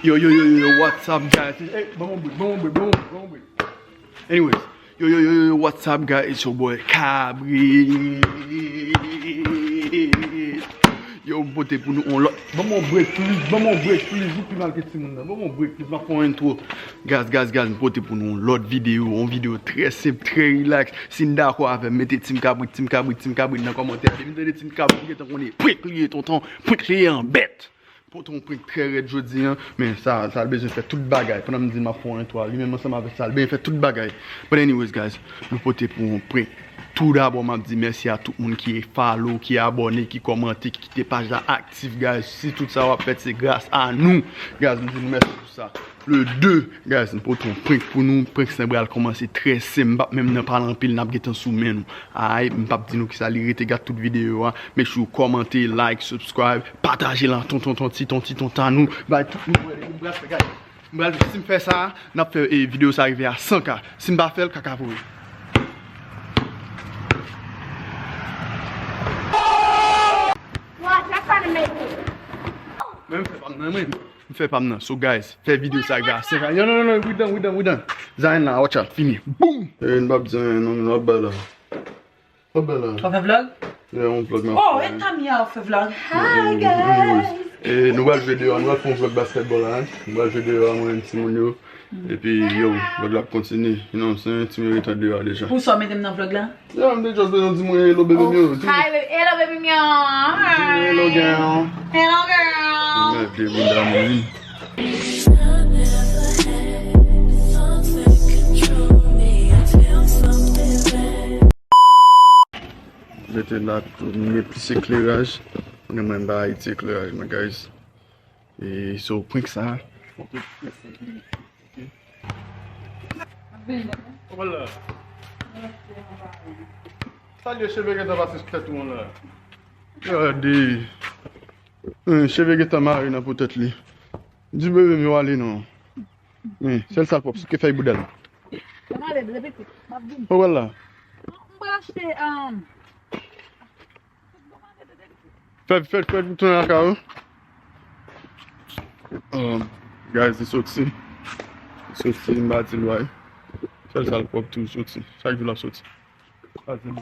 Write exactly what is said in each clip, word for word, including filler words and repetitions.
Yo, yo, yo, yo, yo, what's up, guys? Hey, ban m yon break, ban m yon break, ban m yon break, ban m yon break. Anyways, yo, yo, yo, yo, yo, what's up, guys? It's your boy Kabrit. Yo, m pote pou nou yon lòt. Ban m yon break, please. Ban m yon break, please. Ou pi mal ke timoun nan. Ban m yon break, please. M ap fè yon intro. Guys, guys, guys, m pote pou nou yon lòt videyo. Yon videyo trè senp, trè relax. Si n dakò avè m, mete Team Kabrit, Team Kabrit, Team Kabrit nan kòmantè. Depi m tande Team Kabrit, m gentan konnen prank li ye, tonton. Prank li ye an bèt. Pote yon prank trè rèd jodi an, men sa, sa l bezwen fè tout bagay. Pandan m di m ap fè yon entwa, li menm ansanm avèk sa, l bezwen fè tout bagay. But anyways, guys, nou pote pou yon prank. Tou dabò, m ap di mèsi a tout moun ki follow, ki abòne, ki kòmante, ki kite paj la aktif, guys. Si tout sa w ap fèt, se gras a nou. Guys, m di nou mèsi pou sa. Le de, guys, m pote yon prank pou nou. Prank sa pral kòmanse trè senp. M p ap menm nan pale anpil, n ap gentan sou men nou. Alright, m p ap di nou kisa li rete, gad tout videyo a. Make sure w kòmante, like, subscribe, pataje l an tonton, ton, ti ton, ti ton ta nou. Bay tout moun wè depi m pral fè, guys. M pral, si m fè sa, n ap fè, eh, videyo sa rive a san K. Si m pa fè l, kaka voye. Men m fè pa m nan, mwen. M fè pa m nan. So, guys, fè videyo sa rive a san K. Yo, non, non, non, we done, we done, we done. Zayn la, watch out, fini. Boom! Eh, n p ap di anyen, non, men n ap bay la. W ap bay la. W ap fè vlog? Yeah, yon vlog m ap fè. Oh, e Tamia w ap fè vlog. Hi, guys! E nou pral jwe deyò, nou pral fè yon vlog basketball la, hein. Nou pral jwe deyò a, mwen, timoun yo. Epi, yo, vlog la ap kontinye. You know what I'm saying? Timoun yo gentan deyò a deja. Pou sa w mete m nan vlog la? Yeah, m te just bezwen di mwen hello, baby m yo. Hi, baby. Hello, baby m yo. Di mwen hello, girl. Hello, girl. Mèt de moun damou vin. Mete la pou nou gen plis ekleraj. Mwen menm ba Ayiti ekleraj mwen, guys. E so prank sa. Salye, cheve gentan pase sou tèt ou la. Gade. Cheve gentan mare nan po tèt li. Di bebe m yo ale non. Men, sèl sa l pwòp, se ke fèy bouda l. Mwen ale, bebe pitit, m ap vini. Ou pral la? M pral achte, um, Fè, fè, fè tounen lakay ou. Um, guys, li soti. Li soti, m pa di l why. Sèl sa l pwòp tou, li soti. Chak jou l ap soti. Pa di l.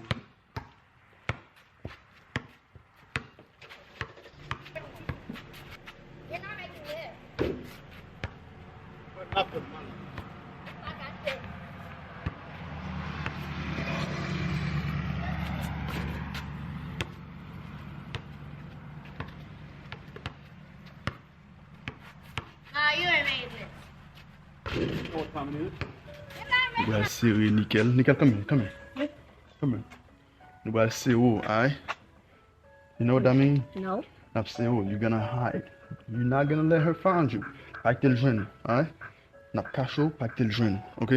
Mwen pral sere Nickel. Nickel, come here, come here. Come here. Nou pral sere w, alright? You know what that mean? No. N ap sere w, you gonna hide. You not gonna let her find you. Pa kite l jwenn ou, alright? N ap kache w, pa kite l jwenn ou, ok?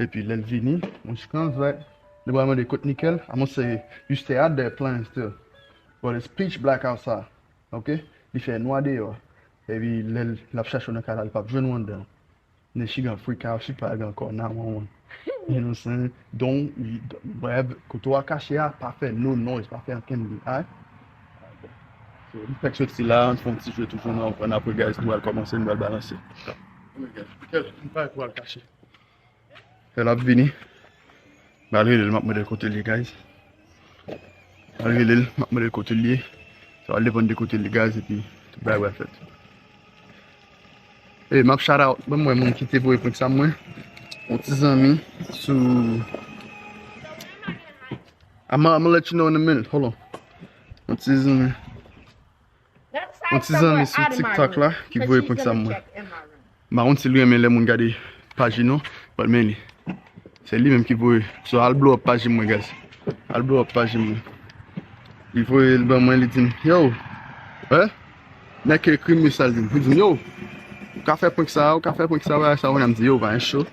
Epi lè l vini, when she comes back, nou pral mande kot Nickel. I'm gonna say, you stay out there playing still. But it's pitch black outside, ok? Li fè nwa deyò. Epi lè l, l ap chache w nan kay la, li p ap jwenn ou anndan. Then she gonna freak out, she probably gonna call nine one one. You know what I'm saying? Don't, bref, kote w a kache a, pa fè no noise, pa fè ankenn bri, alright? So, m fèk soti la, m fè yon ti jwe toujou nan, ann apre, guys, nou al kòmanse, nou al balanse. Ann, guys, Mikel, m pare pou al kache. Lè l ap vini. M al rele l, m ap mande l kote l ye, guys. M al rele l, m ap mande l kote l ye. Sa va depann de kote l ye, guys, epi tout bagay va fèt. Ey, m ap shout out, ban m wè moun ki te voye prank sa mwen. Yon ti zanmi sou, I'm, I'm gonna let you know in a minute. Hold on. Yon ti zanmi. Yon ti zanmi sou TikTok la ki voye prank sa mwen. M pa konn si l renmen lè moun gade paj li non, but men li. Se li menm ki voye. So, al blow up paj mwen, guys. Al blow up paj mwen. Li voye l ban mwen, li di m, yo, eh? Nèg ki ekri m mesaj, li di m, yo, ou ka fè prank sa, ou ka fè prank sa, bagay sa, ou menm di, yo, pa gen cho.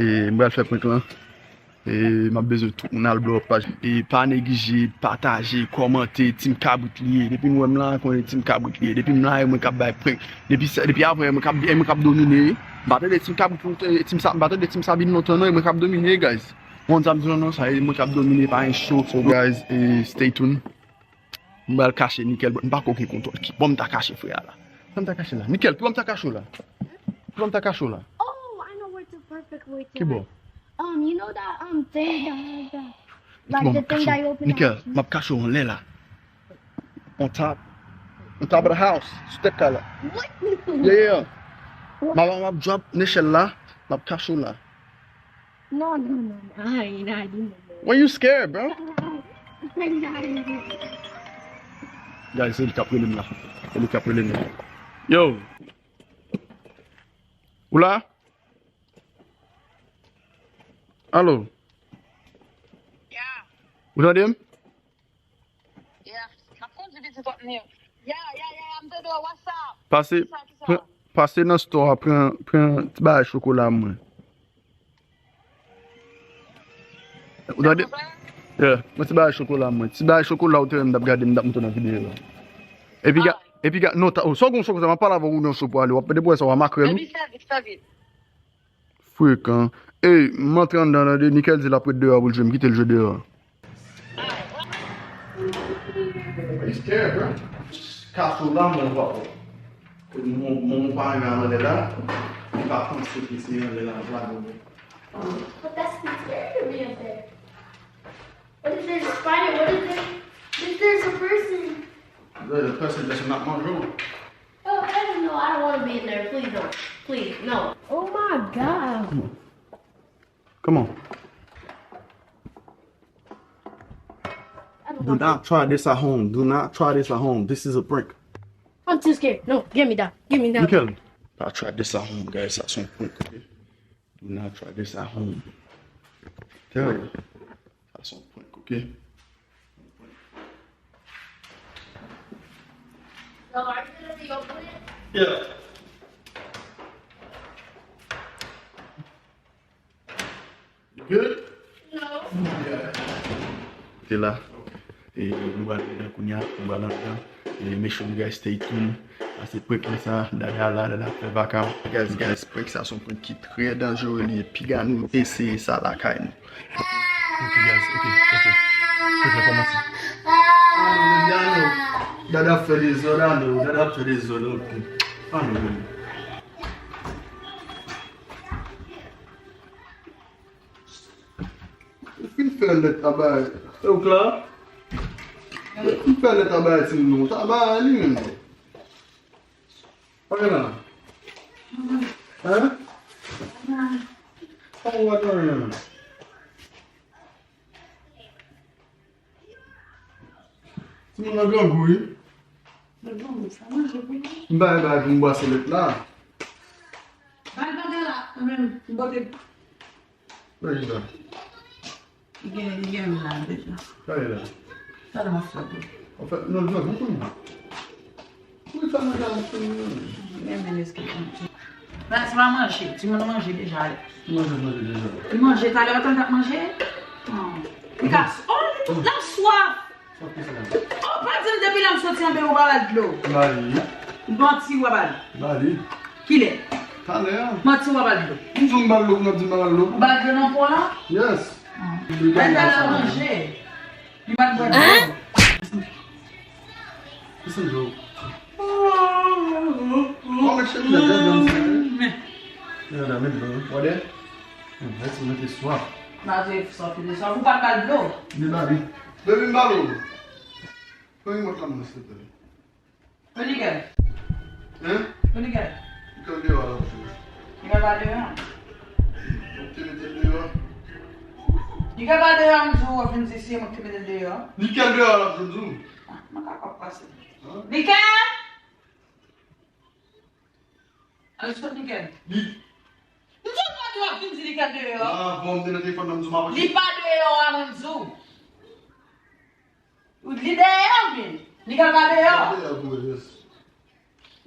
E m pral fè prank lan. E m ap bezwen tout moun al blow up paj. E pa neglije, pataje, kòmante, Team Kabrit li ye. Depi nou wè m la, konnen Team Kabrit li ye. Depi m la, e mwen k ap bay prank. Depi sa, depi avan, e mwen k ap, e mwen k ap domine. M pa tande Team Kabrit lontan, e Team Sa, m pa tande Team Sabine lontan non, e mwen k ap domine, guys. Mwen sa m di nou non, sa e mwen k ap domine, pa gen cho. So, guys, e stay tuned. M pral kache Nikel, but m pako gen kontwòl. Kibò m ta kache frè a la? Sa m ta kache la? Nikel, kibò m ta kache w la? Kòman m ta kache w la? Oh, I know where to perfect where to. Ki bò? Um, you know that um thing that has the Bon, like the m ap thing kache that you w. open Nickel, up. M ap kache w anlè la. On top. On top of the house. Sou tèt kay la. What? Yeah, yeah. M ap, m ap drop nechèl la. M ap kache w la. No, no, no, no. I ain't hiding no more. Why you scared, bro? I ain't hiding no more. Guys, se li k ap rele m la. Se li k ap rele m la. Yo. Ou la? Alo? Yeah, Ou tande m? yeah. M ap kondi pitit wap ni. Yeah, yeah, yeah, yeah, m tande w, what's up? Pase, Kisa, kisa? Pran, pase nan store a, pran, pran ti bagay chokola mwen. Ou tande? Yeah, mwen ti bagay chokola mwen. Ti bagay chokola ou te wè m t ap gade, m t ap montre nan videyo a. Epi ga, epi ga, non, ta, oh, sa w gon cho konsa, m ap pale avè w, ou nan cho pou ale, w ap pede pou wè sa, w a makrèl ou. Epi fè vit, fè vit. Frekan. Ey, m antre anndan, tande, Nickel di l ap ret deyò pou l jwe, m kite l jwe deyò. Kache w la, mon papa. Mon, mon pa renmen anlè la. Li pa panse ke se anlè la, la, bon. But that's the scary to me up there. What if there's a spider? What if there, if there's a person? The person, person not manje w. Oh, I don't know. I don't want to be in there. Please don't. Please, no. Oh my God. Come on. I don't Do want not try this at home. Do not try this at home. This is a prank. I'm too scared. No, give me that. Give me that. Nickel, pa try this at home, guys. Sa se yon prank, ok? Do not try this at home. Tell you. Sa se yon prank, ok? So are you gonna reopen it? Yeah. You good? No. Te la. E nou pral anndan kounye a, nou pral anndan. E make sure you guys stay tuned. Pase prank sa, Dada la, Dada fè vaka. Guys, guys, prank sa se yon prank ki trè danjere li ye. Piga nou eseye sa lakay nou. Ok, guys, ok, ok. Prank la kòmanse. Dada fè dezòd, alo, Dada fè dezòd, ok. Alo. Ou fin fè lèt a bay. E ou Clara? Ou fin fè lèt a bay timoun ou ta bay li menm. Pa gen la. Hein? Pa ou pa gen anyen. Timoun nan grangou wi. Li grangou, sa manje pou li. M bay bay pou m bwase lèt la. Bay bagay la, mwen menm, m pote. Mwen gen la. Li gen, li gen la deja. Sa e la. Sa la m ap fè pou. An fèt, non, non, non, non. Wi, sa manje a, wi. Men, men, eske manje. Nan, se pa manje. Timoun nan manje deja. Manje, manje deja. Li manje, talè, antan l t ap manje. Li ka, oh, l ap swaf. Oh, pa di m depi lè m soti anpe ou pa ba l dlo. Mari. Manti w ap ba l. Mari. Kilè? Talè a. Manti w ap ba l dlo. M di w m ba l dlo, pou n ap di m pa ba l dlo. Ou ba l dlo nan po la? Yes. Mwen ta la manje. Li pa t bwè dlo. Listen, Joe. Oh, make sure you got that done, sir. Yeah, that made it, brother. What there? That's a little swap. Malgre sa fini sa, ou pa t ba l dlo. Li ba li. Baby, m ba l ou. Fè yon mòt la mwen, silvouplè. Ou li gèl? Hein? Ou li gèl? Li kal deyò a l ap jwe. Li kal pa deyò? Ou te mete l deyò? Li kal pa deyò, m di w, w ap vin di se mwen ki te mete l deyò. Li kal deyò a l ap jwe, m di w. Ah, mwen ka pa pase. Hein? Li kèl? Al sot Nickel. Li. M di w pa deyò, ap vin di Nickel deyò. Ah, bon, m te nan telefòn nan, m di w m ap. Li pa deyò a, mwen di w. Li deyò, men. Nickel pa deyò. Li deyò pou mwen, yes.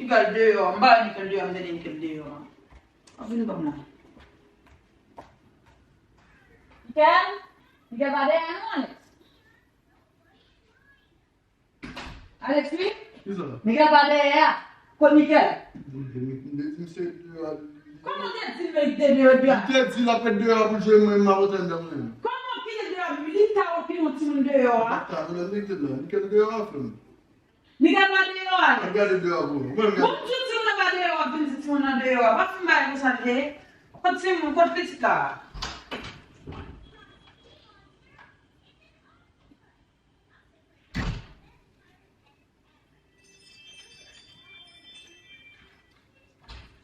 Nickel deyò. M pa wè Nickel deyò, m tande Nickel deyò. Ap vin ban m la. Nickel? Nickel pa deyò, non, Alex? Alex, wi? Kisa? Nickel pa dèyè a. Kot Nickel? Mwen te di misye deyò a. Kòman w te di l mete deyò deyò a? Li te di l ap ret deyò a pou l jwe mwen, m ap antre anndan mwen. Kòman w kite deyò a? Li ta okipe yon timoun deyò a. Li ta, mwen mete la. Nickel deyò a, frè m. Nickel pa deyò a. Ap gade deyò a pou mwen. Mwen, bon, m di w timoun nan pa deyò a, w ap vin di Moun nan deyò a, pa fin bagay konsa tande. Kot timoun, kot pitit la?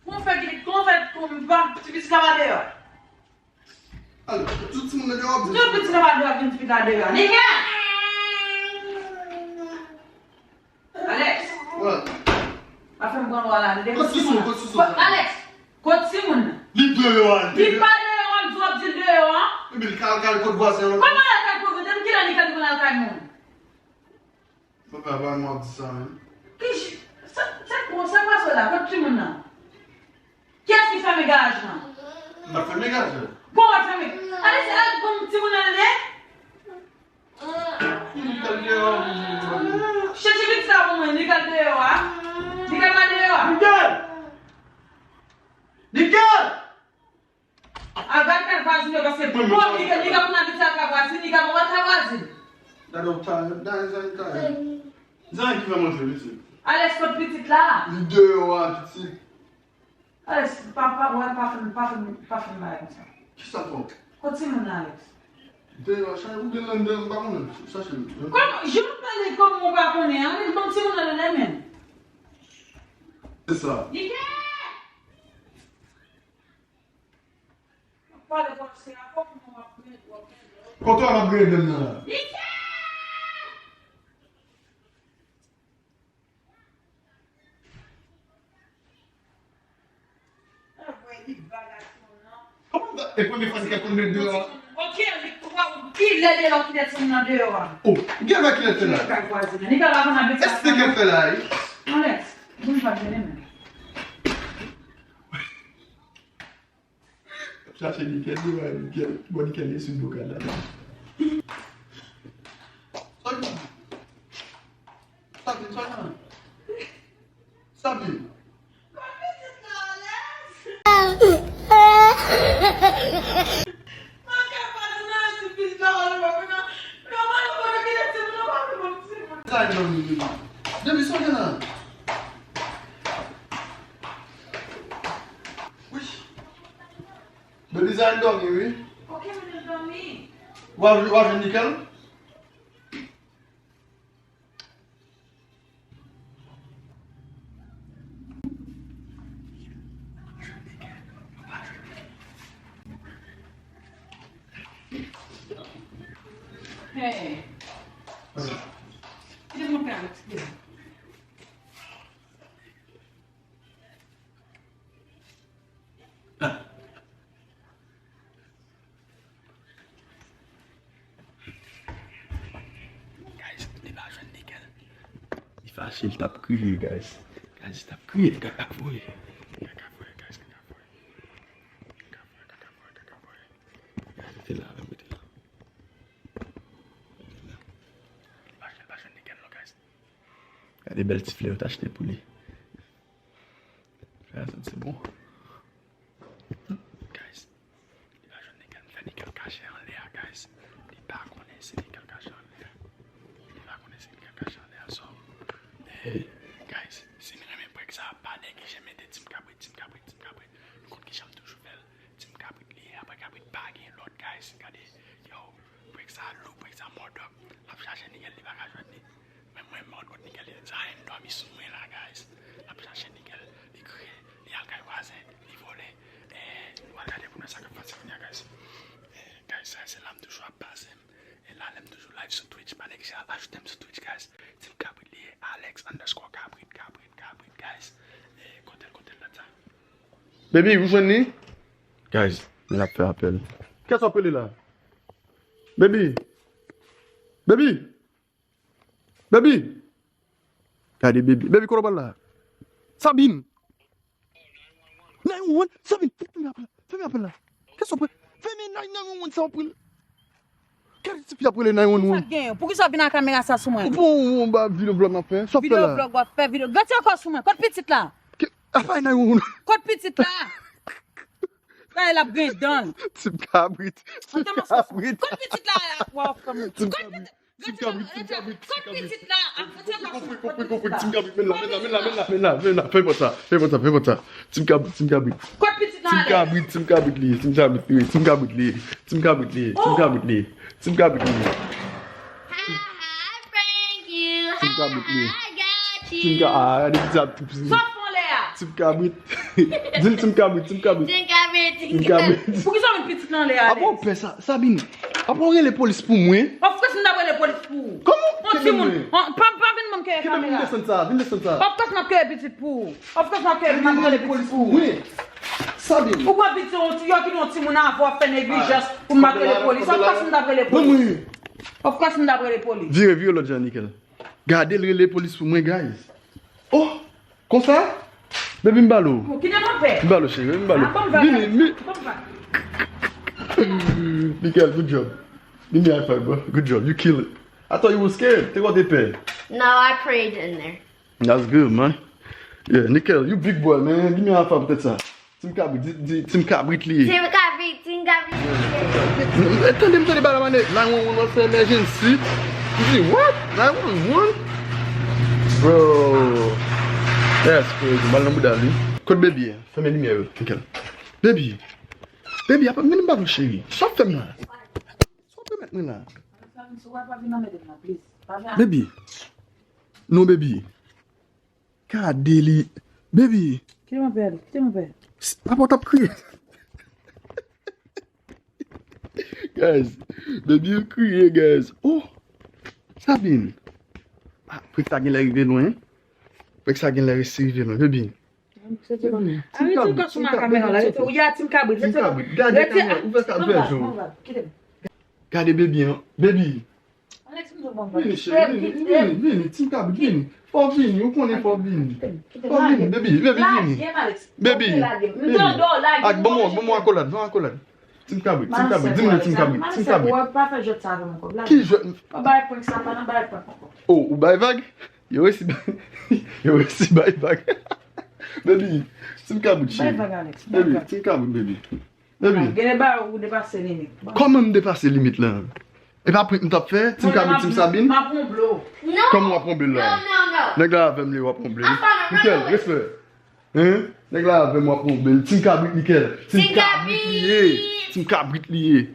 Kòman fè ki, kòman fè pou m pa, ti pitit la pa deyò? Alò, tout timoun nan deyò ap di. Tout pitit la pa deyò, vin ti pitit la deyò. Nèg la! Alex! Wè. Pa fè m pran lwa la, tande. Kot timoun, kot timoun? Alex! Kot timoun nan? Li deyò a, li deyò. Li pa deyò, w ap di, w ap di l deyò a. Epi l kal, kal kot vwazen an. Kòman l al kay kot vwazen? Depi kilè li kay, li konn al kay moun? Papa, pa nou ap di sa menm. Ki j-, sa, sa, sa k pase la? Kot timoun nan? Kiyès ki fèmen garaj lan? M pa fèmen garaj la. Bon, w ap fèmen. Ale, se al bon timoun nan le. Li kal deyò a. Chèche pitit la pou mwen, li kal deyò a. Li kal pa deyò a. Nickel! Nickel! Al gade kay vwazin yo, paske bon, li ka, li ka konn abite ak vwazin, li ka konn wè kay vwazin. Gade w ta, gade zan ta. Zan ki fè manje, pitit. Alex, kot pitit la? Li deyò a, pitit. Alex, pa, pa, wè, pa fè, pa fè, pa fè bagay konsa. Kisa fè w? Kot timoun nan, Alex? Deyò a, chache ou gen nan, nan, m pa konnen. Chache l. Kòman, jan w pale kòman w pa konnen an, bon timoun nan nan men. Se sa. Li gen! Kote w ap griyen dèm nan la? Kòman sa? E premye fwa li ka konn met deyò a. Ok, li kwa, kilè deyò, kilè timoun nan deyò a? Oh, gen lè kilè fè la. Èske kilè fè la, wi? Alex, bon, pa vini menm. Chache Nickel, li wè Nickel. Bon, Nickel, li sou do kay la. Sa ki di? Sa ki di? Sa ki di? Sa ki di? Sa ki di? Depi sa gen la. Wi. Baby, sa al dòmi, wi. Ok, mwen te dòmi. W a, w a jwenn Nickel? Hey. Kite mwen fè Alex. Guys, li pa jwenn Nickel. Li fache, li t ap kriye, guys. Guys, li t ap kriye, kaka voye. Kaka voye, guys, kaka voye. Kaka voye, kaka voye, kaka voye. Guys, rete la, rete la. Rete la. Li pa jwenn, li pa jwenn Nickel, non, guys. Gade bèl ti flè yo t achte pou li. Flè a santi bon. Guys, li pa jwenn Nickel, m fè Nickel kache anlè a, guys. Li pa konnen si Nickel kache anlè a. Li pa konnen si Nickel kache anlè a, so. Hey, guys, si nou renmen prank sa, pa neglije mete Team Kabrit, Team Kabrit, Team Kabrit. Nou konn kijan m toujou fè l. Team Kabrit li ye, apre Kabrit pa gen lòt, guys. Gade, yo, prank sa lou, prank sa mòdòk. L ap chache Nickel, li pa ka jwenn li. Men mwen, mwen, kot Nickel ye? Zayn dòmi sou mwen la, guys. L ap chache Nickel, li kriye, li al kay vwazen, li vole. Eh, nou al gade pou nou sa k ap pase kounye a, guys. Eh, guys, sa se la m toujou ap pase m. E la, lè m toujou live sou Twitch, pa neglije al ajoute m sou Twitch, guys. Team Kabrit li ye, Alex underscore Kabrit, Kabrit, Kabrit, guys. Eh, kote l, kote l, dòt sa? Baby, ou jwenn li? Guys, l ap fè apèl. Kiyès w ap rele la? Baby! Baby! Baby! Gade Baby. Baby, kote w pral la? Sabine! Nine one one! Sabine, fèmen apèl la. Fèmen apèl la. Kiyès w ap rele? Fèmen nine one one sa w ap rele. Gade ti fi ap rele nine one one. Sa gen? Poukisa w vin ak kamera sa sou mwen? Ou pran yon ba videyo vlog m ap fè? Sa w ap fè la? Videyo vlog w ap fè, videyo. Gade ankò sou mwen. Kot pitit la? Ke, apa e nine one one? Kot pitit la? Sa e l ap gen dan l. Team Kabrit. Team Kabrit. Kot pitit la? Wa w ap fè mwen. Team Kabrit. Team Kabrit, Team Kabrit, Team Kabrit. Konpri, konpri, konpri, Team Kabrit, men la, men la, men la, men la, men la, men la, fè pòt sa, fè pòt sa, fè pòt sa. Team Kabrit, Team Kabrit. Kot pitit la? Team Kabrit, Team Kabrit li ye, Team Kabrit li ye, Team Kabrit li ye, Team Kabrit li ye, Team Kabrit li ye. Team Kabrit li ye. Team Ka, ah, gade pitit sa. Sòt fon lè a. Team Kabrit. Di l Team Kabrit, Team Kabrit. Team Kabrit, Team Kabrit. Poukisa w met pitit lan lè a? Apa w pè sa, Sabine? Apa w rele polis pou mwen? Of course m t ap rele polis pou ou. Kòman? On timoun. Pa, pa vin ban m kere kamera. Vin desann sa, vin desann sa. Of course m ap kere pitit pou ou. Of course m ap kere, m ap rele polis pou ou. Sabine. Ou pran pitit yon ti, yo ki yon timoun avè w ap fè neglijans pou m ap rele polis. Of course m t ap rele polis. Of course m t ap rele polis. Vire, vire lòt jan, Nickel. Gade l rele polis pou mwen, guys. Oh, konsa? Baby, m ba l ou. Kite mwen pè. M ba l ou, cheri, m ba l ou. Vini, mi. Nickel, good job. Give me a high five, bro. Good job. You kill it. I thought you were scared. Te kwè w te pè. No, I prayed in there. That's good, man. Yeah, Nickel, you big boy, man. Give me a high five pou tèt sa. Team Kabrit, di, di, Team Kabrit li ye. Team Kabrit, Team Kabrit li ye. Tande m, tande bala mane. Nine one one wap fè emergency. M di, what? Nine one one? Bro. That's crazy. Mal nan bouda li. Kot Baby a? Fèmen limyè yo. Nickel. Baby. Baby, apa, men m ba nou cheri. Sa w fè m la? Sa w pèmèt mwen la? Baby. Non, Baby. Gade li. Baby. Kite mwen pè, kite mwen pè. Apa w t ap kriye? Guys, Baby kriye, guys. Oh, Sabine. Ah, prank sa genlè rive lwen. Prank sa genlè resi rive lwen, Baby. Arete kò sou ma kamera la, rete, ou ya Team Kabrit, rete. Team Kabrit, gade kamera, ouvè kamera. Gade Baby an, Baby. Vini, cheri, vini, vini, vini, Team Kabrit, vini. Fò w vini, ou konnen fò w vini. Fò w vini, Baby, Baby, vini. Baby, Baby. Ak, ban m, ban m akolad, ban m akolad. Team Kabrit, Team Kabrit, di m non Team Kabrit, Team Kabrit. Ki jwèt? Oh, ou bay vag? Yo resi bay, yo resi bay vag. Baby, Team Kabrit, cheri. Baby, Team Kabrit, Baby. Baby. Genlè ba ou depase limit. Kòman m depase limit la? E pa prank m t ap fè? Team Kabrit, Team Sabine? M ap wonble w. Kòman w ap wonble l la? Nèg la avè m li, w ap wonble l. Nickel, respè. Hein? Nèg la avè m, w ap wonble l. Team Kabrit, Nickel. Team Kabrit li ye. Team Kabrit li ye.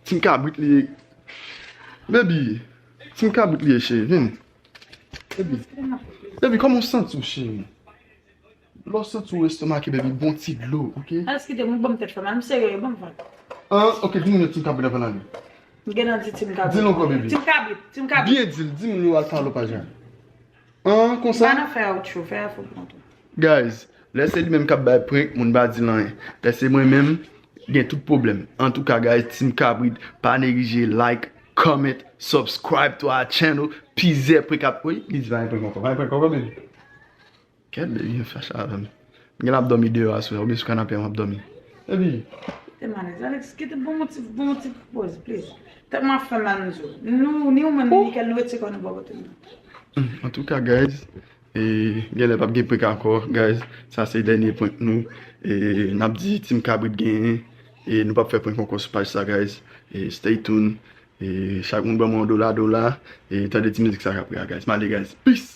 Team Kabrit li ye. Baby, Team Kabrit li ye, cheri, vin. Baby. Baby, kòman w santi w, cheri? Lè w santi w estomake, baby, bon ti dlo, ok? Alex, kite m, ban m tèt fè mal, m serye, ban m fè. Ah, ok, di moun yo Team Kabrit avan n ale. M gen nan di Team Kabrit. Di l ankò, baby. Team Kabrit, Team Kabrit. Byen di l, di moun yo al follow paj la. Ah, konsa? M pa nan fè outro, fè afè w pou kontou. Guys, lè se li menm k ap bay prank, moun pa di l anyen. Lè se mwen menm, gen tout pwoblèm. Antouka, guys, Team Kabrit, pa neglije like, comment, subscribe to our channel. Plizyè prank ap, wi, li di pa gen prank ankò. Pa gen prank ankò, baby. Kèt, baby, fache avè m. M gen l ap dòmi deyò aswè, oubyen sou kanapè a m ap dòmi. Baby. Kite m alèz, Alex, kite, ban m yon ti, ban m yon ti poz, please. Tèt mwen ap fè mal, m di w. Nou, ni ou menm, ni Nickel, nou retire kò nou bò kote nou. Hmm, antouka, guys, e, genlè p ap gen prank ankò, guys. Sa se dènye prank nou. E, n ap di Team Kabrit genyen. E, nou p ap fè prank ankò sou paj sa, guys. E, stay tuned. E, chak moun ban mwen yon dola, dola. E, tande ti mizik sa k ap pran, guys. M ale, guys. Peace!